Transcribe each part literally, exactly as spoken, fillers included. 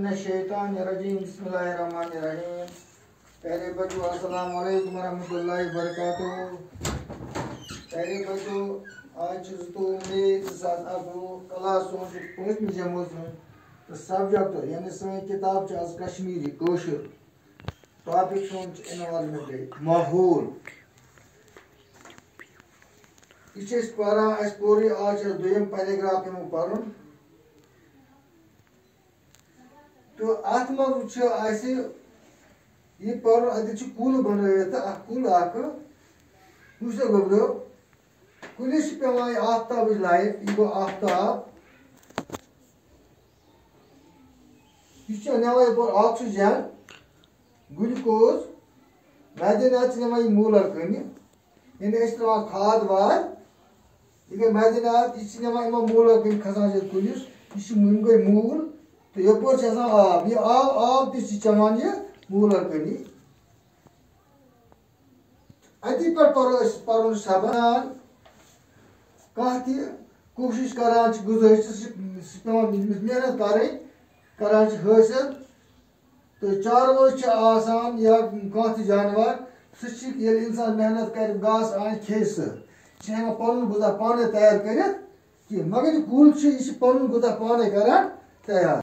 الشیطان الرجیم، بسم اللہ الرحمن الرحیم۔ پیارے بچو، السلام علیکم ورحمۃ اللہ وبرکاتہ۔ پیارے بچو، آج چھُ زٕتووُہ مئی زٕ ساس اَکوُہ، کلاس سون چھُ پٲنٛژمہِ جمٲژ ہُنٛد تہٕ سبجیکٹ، یعنی سٲنۍ کِتاب چھِ آز کشمیٖری کٲشُر۔ ٹاپک سون چھُ انوائرمنٹ، ماحول۔ یہِ چھِ أسۍ پران، اَسہِ پوٚر یہِ، آز چھُ اَسہِ دوٚیِم پیراگراف یِمو پَرُن۔ تہٕ اَتھ منٛز چھُ اَسہِ یہِ پَرُن، اَتہِ چھُ کُل بَنٲوِتھ تہٕ اَکھ کُل اَکھ۔ وٕچھ سا گوٚبریو، کُلِس چھِ پٮ۪وان یہِ آفتابٕچ لایٹ، یہِ گوٚو آفتاب۔ یہِ چھُ نِوان یَپٲرۍ آکسیجن، گلوکوز، معدنیات چھِ نِوان یہِ موٗلَر کٔنہِ۔ یعنی أسۍ چھِ ترٛاوان کھاد واد، یہِ گٔے معدنیات، یہِ چھِ نِوان یِمَن موٗلَر کٔنہِ کھسان چھِ کُلِس، یہِ چھِ، یِم گٔے موٗل، تہٕ یَپٲرۍ چھِ آسان آب، یہِ آب، آب تہِ چھِ چٮ۪وان یہِ موٗلَر کٔنہِ۔ اَتی پٮ۪ٹھ پَرو أسۍ پَرُن سبق۔ کانٛہہ تہِ کوٗشِش کَران چھِ غذٲہٕچ، سُہ چھِ، سُہ چھِ پٮ۪وان محنت کَرٕنۍ، کَران چھِ حٲصِل۔ تہٕ چاروٲے چھِ آسان یا کانٛہہ تہِ جانوَر، سُہ چھِ، ییٚلہِ اِنسان محنت کَرِ، گاسہٕ اَنہِ، کھیٚیہِ سُہ، چھِ ہٮ۪کان پَنُن غذا پانَے تیار کٔرِتھ کینٛہہ۔ مگر یہِ کُل چھُ، یہِ چھِ پَنُن غذا پانَے کَران تیار۔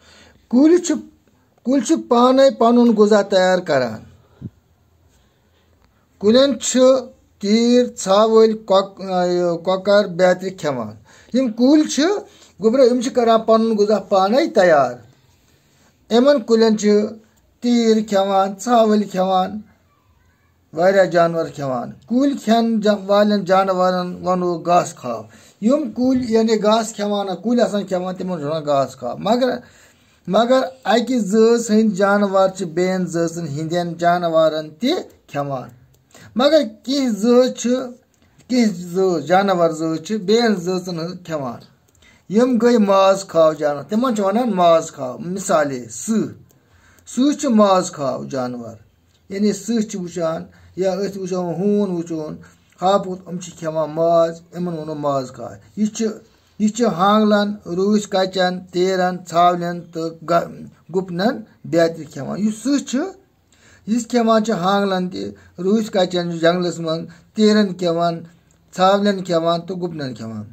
کُلۍ چھِ، کُلۍ چھِ پانَے پَنُن غذا تیار کَران۔ کُلٮ۪ن چھِ تیٖر، ژھاوٕلۍ، کۄک-، یہِ کۄکَر بیترِ کھٮ۪وان۔ یِم کُلۍ چھِ، گوٚبرا، یِم چھِ کَران پَنُن غذا پانَے تیار۔ یِمَن کُلٮ۪ن چھِ تیٖر کھٮ۪وان، ژھاوٕلۍ کھٮ۪وان، واریاہ جانوَر کھٮ۪وان۔ کُلۍ کھٮ۪ن جا-، والٮ۪ن جانوَرَن وَنو گاسہٕ کھاو۔ یِم کُلۍ، یعنی گاسہٕ کھٮ۪وان، کُلۍ آسان کھٮ۪وان، تِمَن چھِ وَنان گاسہٕ کھاو۔ مگر، مگر اَکہِ زٲژ ہٕنٛدۍ جانوَر چھِ بیٚیَن زٲژَن ہٕنٛدٮ۪ن جانوَرَن تہِ کھٮ۪وان۔ مگر کینٛہہ زٲژ چھِ، کینٛہہ زٲژ، جانوَر زٲژ چھِ بیٚیَن زٲژَن ہٕنٛز کھٮ۪وان۔ یِم گٔے ماز کھاو جانوَر، تِمَن چھِ وَنان ماز کھاو۔ مِثالے، سٕہہ، سٕہہ چھِ ماز کھاو جانوَر۔ یعنی سٕہہ چھِ وٕچھان، یا أسۍ وٕچھو ہوٗن وٕچھون، ہاپُت، یِم چھِ کھٮ۪وان ماز، یِمَن وَنو ماز کھاو۔ یہِ چھِ، یہِ چھِ ہانٛگلَن، روٗسۍ کَچَن، تیرَن، ژھاولٮ۪ن تہٕ گَ-، گُپنَن بیترِ کھٮ۪وان۔ یُس سٕہہ چھُ، یُس کھٮ۪وان چھُ ہانٛگلَن تہِ، روٗسۍ کَچَن چھُ جنٛگلَس منٛز، تیرَن کھٮ۪وان، ژھاولٮ۪ن کھٮ۪وان تہٕ گُپنَن کھٮ۪وان۔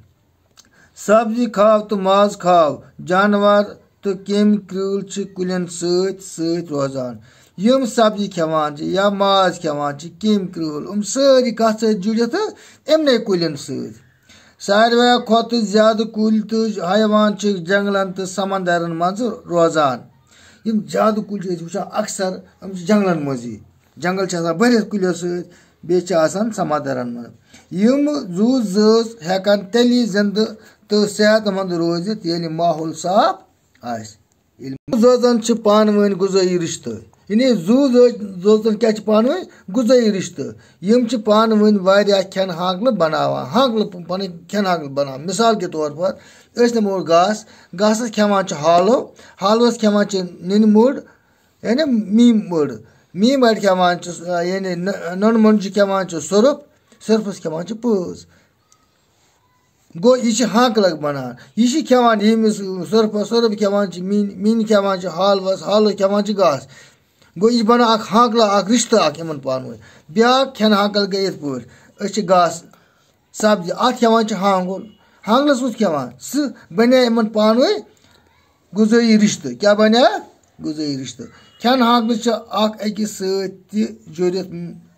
سبزی کھاو تہٕ ماز کھاو، جانوَر تہٕ کیٚمۍ کرۭل چھِ کُلٮ۪ن سۭتۍ سۭتۍ روزان۔ یِم سبزی کھٮ۪وان چھِ یا ماز کھٮ۪وان چھِ، کیٚمۍ کرۭل، یِم سٲری کَتھ سۭتۍ جُڑِتھ؟ یِمنٕے کُلٮ۪ن سۭتۍ۔ ساروِیو کھۄتہٕ زیادٕ کُلۍ تہٕ حیوان چھِ جنٛگلَن تہٕ سمندرَن منٛز روزان۔ یِم زیادٕ کُلۍ چھِ أسۍ وٕچھان اکثر، یِم چھِ جنٛگلَن منٛزٕے۔ جنٛگل چھِ آسان بٔرِتھ کُلٮ۪و سۭتۍ، بیٚیہِ چھِ آسان سمندرَن منٛز۔ یِم زُو زٲژ ہٮ۪کَن تیٚلی زِنٛدٕ تہٕ صحت مند روزِتھ، ییٚلہِ ماحول صاف آسہِ۔ ییٚلہِ زٲژَن چھِ پانہٕ ؤنۍ غذٲیی رِشتہٕ، یعنی زُو زٲژ-، زٲژَن کیٛاہ چھِ پانہٕ ؤنۍ؟ غذٲیی رِشتہٕ۔ یِم چھِ پانہٕ ؤنۍ واریاہ کھٮ۪ن ہانٛکلہٕ بَناوان، ہانٛکلہٕ پ-، پَنٕنۍ کھٮ۪ن ہانٛکلہٕ بَناوان۔ مِثال کے طور پر، أسۍ نِمو گاسہٕ، گاسَس کھٮ۪وان چھِ ہالو، ہالوَس کھٮ۪وان چھِ نِنہِ مٔڑ، یعنی میٖم مٔڑ۔ میٖم مٔڑ کھٮ۪وان چھِ، یعنی نہ-، نُنہٕ مۄنٛجہِ کھٮ۪وان چھِ سۄرُپھ، سۄرپھَس کھٮ۪وان چھِ پٲز۔ گوٚو، یہِ چھِ ہانٛکلہٕ بَنان۔ یہِ چھِ کھٮ۪وان ییٚمِس سۄرپھَس، سۄرُپھ کھٮ۪وان چھِ میٖنۍ، میٖنۍ کھٮ۪وان چھِ ہالوَس، ہالو کھٮ۪وان چھِ گاسہٕ۔ گوٚو، یہِ چھِ بَنان اَکھ ہانٛکلہٕ، اَکھ رِشتہٕ اَکھ یِمَن پانہٕ ؤنۍ۔ بیٛاکھ کھٮ۪نہٕ ہانٛکَل گٔے یِتھ پٲٹھۍ، أسۍ چھِ گاسہٕ، سبزی، اَتھ کھٮ۪وان چھِ ہانٛگُل۔ ہانٛگلَس کُس کھٮ۪وان؟ سٕہہ۔ بَنے یِمَن پانہٕ ؤنۍ غذٲیی رِشتہٕ۔ کیٛاہ بَنیٛا؟ غذٲیی رِشتہٕ۔ کھٮ۪ن ہانٛکلہٕ چھِ اَکھ أکِس سۭتۍ تہِ جُڑِتھ،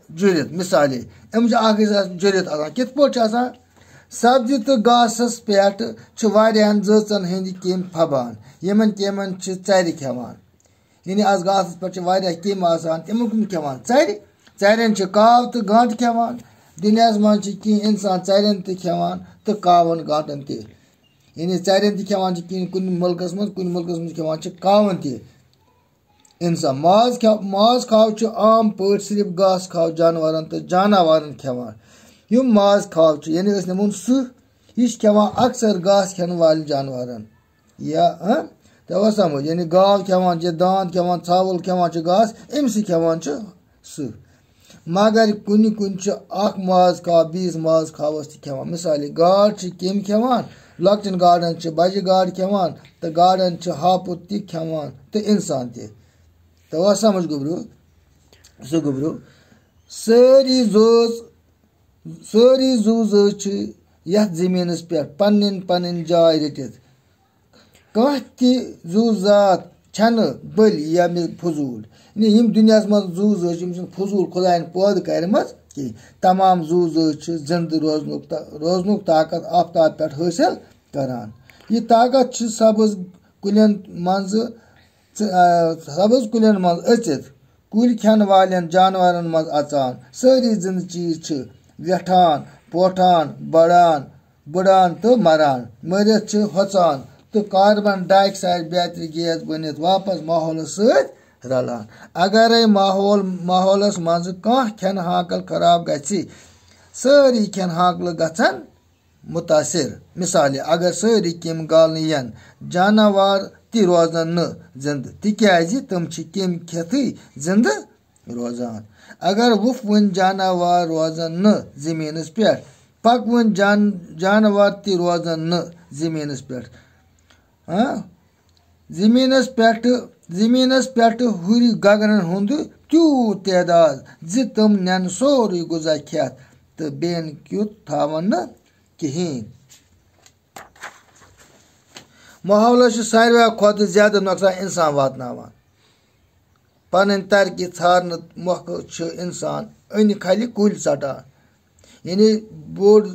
جُڑِتھ۔ مِثالے، یِم چھِ اَکھ أکِس سۭتۍ جُڑِتھ آسان۔ کِتھ پٲٹھۍ چھِ آسان؟ سبزی تہٕ گاسَس پٮ۪ٹھ چھِ واریاہَن زٲژَن ہٕنٛدۍ کیٚمۍ پھَبان۔ یِمَن کیٚمٮ۪ن چھِ ژَرِ کھٮ۪وان۔ یعنی اَتھ گاسَس پٮ۪ٹھ چھِ واریاہ کیٚمۍ آسان، تِمَن کُن کھٮ۪وان ژَرِ۔ ژَرٮ۪ن چھِ کاو تہٕ گانٛٹہٕ کھٮ۪وان۔ دُنیاہَس منٛز چھِ کینٛہہ اِنسان ژَرٮ۪ن تہِ کھٮ۪وان تہٕ کاوَن گانٛٹَن تہِ۔ یعنی ژَرٮ۪ن تہِ کھٮ۪وان چھِ کِہیٖنۍ کُنہِ مُلکَس منٛز، کُنہِ مُلکَس منٛز کھٮ۪وان چھِ کاوَن تہِ۔ اِنسان ماز کھٮ۪و، ماز کھاو چھُ عام پٲٹھۍ صرف گاسہٕ کھاو جانوَرَن تہٕ جاناوارَن کھٮ۪وان۔ یِم ماز کھاو چھِ، یعنی أسۍ نِمون سٕہہ، یہِ چھِ کھٮ۪وان اکثر گاسہٕ کھٮ۪ن والٮ۪ن جانوَرَن۔ یا، ہاں؟ تۄہہِ آو سَمٕجھ؟ یعنی گاو کھٮ۪وان چھِ، داند کھٮ۪وان، ژھاوُل کھٮ۪وان چھِ گاسہٕ، أمۍ سٕے کھٮ۪وان چھِ سٕہہ۔ مگر کُنہِ کُنہِ چھُ اکھ ماز کھاو بیٚیِس ماز کھاوَس تہِ کھٮ۪وان۔ مثالے، گاڈ چھِ کیٚمۍ کھٮ۪وان، لۄکٹٮ۪ن گاڈن چھِ بجہِ گاڈ کھٮ۪وان، تہٕ گاڈن چھِ ہاپُت تہِ کھٮ۪وان، تہٕ انسان تہِ۔ توٚروا سمجھ گوٚبرو؟ سُہ گوٚبرو۔ سٲری زٲژ، سٲری زُو زٲژ چھِ یتھ زٔمیٖنس پٮ۪ٹھ پنٕنۍ پنٕنۍ جاے رٔٹِتھ۔ کانٛہہ تہِ زُو زات چھَنہٕ بٔلۍ ییٚمہِ فضوٗل۔ یعنی یِم دُنیاہَس منٛز زُو زٲژ چھِ، یِم چھِنہٕ فضوٗل خۄدایَن پٲدٕ کَرِمَژٕ کِہیٖنۍ۔ تمام زُو زٲژ چھِ زِندٕ روزنُک تا-، روزنُک طاقت آفتاب پٮ۪ٹھ حٲصِل کران۔ یہِ طاقت چھِ سبٕز کُلٮ۪ن منٛزٕ ژٕ-، آ، سبٕز کُلٮ۪ن منٛز أژِتھ، کُلۍ کھٮ۪ن والٮ۪ن جانورن منٛز اژان۔ سٲری زِندٕ چیٖز چھِ ویٹھان، پوٹھان، بڑان، بڑان تہٕ مران، مٔرِتھ چھِ ہۄژان تہٕ کاربن ڈائی آکسائیڈ بیترِ گیس بٔنِتھ واپس ماحولس سۭتۍ رلان۔ اگرے ماحول، ماحولس منٛز کانٛہہ کھٮ۪نہٕ ہانکل خراب گژھِ، سٲری کھٮ۪نہٕ ہانکلہٕ گژھن متاثر۔ مثالے، اگر سٲری کیٚمۍ گالنہٕ یِن، جاناوار تہِ روزن نہٕ زِندٕ، تِکیازِ تِم چھِ کیٚمۍ کھٮ۪تھٕے زِندٕ روزان۔ اگر وُپھ وٕنۍ جاناوار روزن نہٕ زٔمیٖنس پٮ۪ٹھ، پکوٕنۍ جان-، جاناوار تہِ روزن نہٕ زٔمیٖنس پٮ۪ٹھ۔ ہاں؟ زٔمیٖنس پٮ۪ٹھ، زٔمیٖنس پٮ۪ٹھ ہُرِ گگرن ہُنٛد تیوٗت تعداد زِ تِم نِن سورُے غذا کھٮ۪تھ تہٕ بیٚین کیُتھ تھاون نہٕ کِہیٖنۍ۔ ماحولس چھُ ساروی کھۄتہٕ زیادٕ نۄقصان انسان واتناوان۔ پنٕنۍ ترقی ژھارنہٕ مۄکھٕ چھُ انسان أنۍ کھلہِ کُلۍ ژٹان۔ یعنی بوٚڑ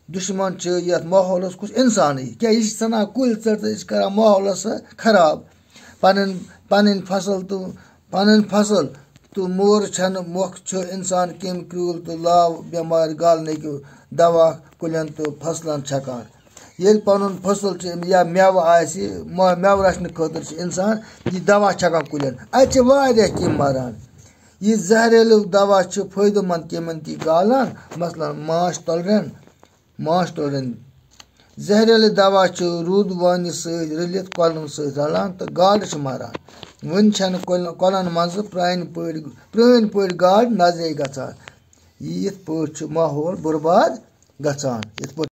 دُشمن چھُ یتھ ماحولس کُس؟ انسانٕے۔ کیٛاہ یہِ چھُ ژھٕنان کُلۍ ژٔٹِتھ، یہِ چھُ کران ماحولس خراب۔ پنٕنۍ، پنٕنۍ فصل تہٕ، پنٕنۍ فصل تہٕ مور چھنہٕ مۄکھ چھُ انسان کیٚمۍ کرٛوٗل تہٕ لاو بٮ۪مارِ گالنٕکۍ دوا کُلٮ۪ن تہٕ فصلن چھکان۔ ییٚلہِ پنُن فصل چھُ یا مٮ۪وٕ آسہِ، مہ-، مٮ۪وٕ رچھنہٕ خٲطرٕ چھُ انسان یہِ دوا چھکان کُلٮ۪ن، اتہِ چھِ واریاہ کیٚمۍ مران۔ یہِ زہریلہٕ دوا چھُ فٲیدٕ مند کیٚمٮ۪ن تہِ گالان، مثلاً ماچھ تۄلرٮ۪ن، ماچھ تۄلرٮ۪ن۔ زہریلہٕ دوا چھُ روٗد وانہِ سۭتۍ رٔلِتھ کۄلن سۭتۍ رلان تہٕ گاڈٕ چھِ مران۔ وۄنۍ چھنہٕ کۄلن، کۄلن منٛز پرٛانہِ پٲٹھۍ، پرٛٲنۍ پٲٹھۍ گاڈ نظرے گژھان۔ یہِ یِتھ پٲٹھۍ چھُ ماحول برباد گژھان۔ یِتھ پٲٹھۍ